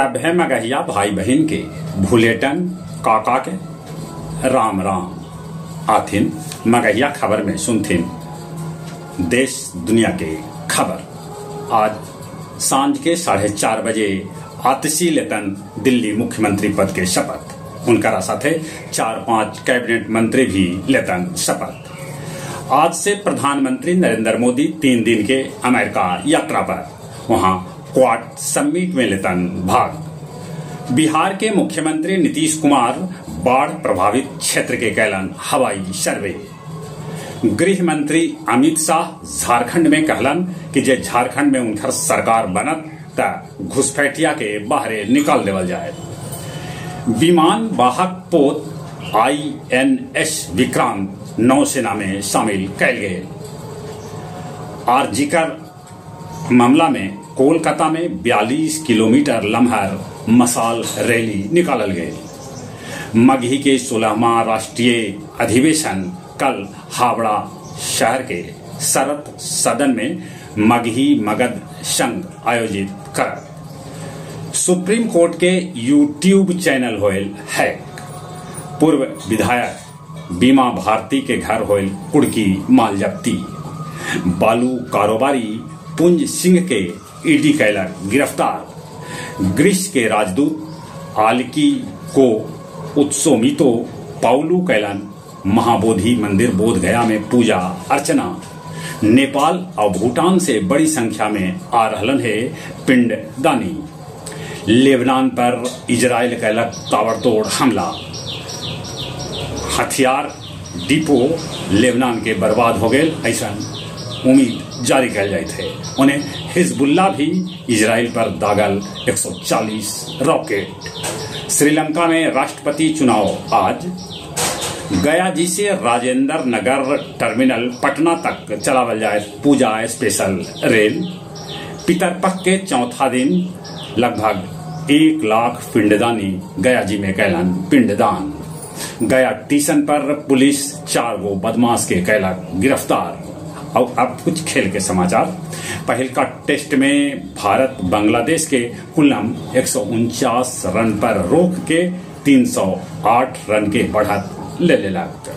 सभे मगहिया भाई बहिन के भुलेटन काका के राम राम। आथिन मगहिया खबर में सुनथिन देश दुनिया के खबर। आज सांझ के 4:30 बजे आतिशी लेतन दिल्ली मुख्यमंत्री पद के शपथ। उनका साथे 4-5 कैबिनेट मंत्री भी लेतन शपथ। आज से प्रधानमंत्री नरेंद्र मोदी 3 दिन के अमेरिका यात्रा पर, वहां क्वाड समिट में लेतन भाग। बिहार के मुख्यमंत्री नीतीश कुमार बाढ़ प्रभावित क्षेत्र के कैलन हवाई सर्वे। गृह मंत्री अमित शाह झारखंड में कहलन कि जे झारखंड में उनकर सरकार बनत त घुसपैठिया के बाहरे निकाल देवल जाए। विमान वाहक पोत INS Vikrant नौसेना में शामिल कैल गए। आरजीकर मामला में कोलकाता में 42 किलोमीटर लम्हर मसाल रैली निकालल गए। मगही के 16वां राष्ट्रीय अधिवेशन कल हावड़ा शहर के शरत सदन में मगही मगध संघ आयोजित कर। सुप्रीम कोर्ट के यूट्यूब चैनल होयल हैक। पूर्व विधायक बीमा भारती के घर होयल कुड़की माल जब्ती। बालू कारोबारी पुंज सिंह के ईडी कैलक गिरफ्तार। ग्रीस के राजदूत आलिकी को उत्सोमितो पाउलू कैलन महाबोधि मंदिर बोध गया में पूजा अर्चना। नेपाल और भूटान से बड़ी संख्या में आ रहलन है पिंड दानी। लेबनान पर इजराइल कैलक ताबड़तोड़ हमला। हथियार डिपो लेबनान के बर्बाद हो गए ऐसा उम्मीद जारी कल जाये थे। उन्हें हिजबुल्ला भी इजराइल पर दागल 140 रॉकेट। श्रीलंका में राष्ट्रपति चुनाव आज। गया जी से राजेंद्र नगर टर्मिनल पटना तक चलावल जाए पूजा स्पेशल रेल। पितरपक्ष के चौथा दिन लगभग 1 लाख पिंडदानी गया जी में कैलन पिंडदान। गया स्टेशन पर पुलिस 4 गो बदमाश के कैलक गिरफ्तार। और अब कुछ खेल के समाचार। पहलका टेस्ट में भारत बांग्लादेश के कुलम 149 रन पर रोक के 308 रन के बढ़त ले लेलक।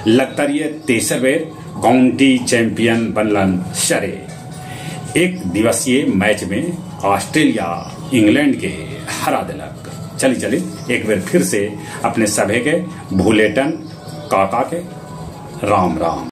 लगतरिये तेसर बेर काउंटी चैंपियन बनलन शरे। एक दिवसीय मैच में ऑस्ट्रेलिया इंग्लैंड के हरा दिलक। चली चली एक बार फिर से अपने सभे के भूलेटन काका के राम राम।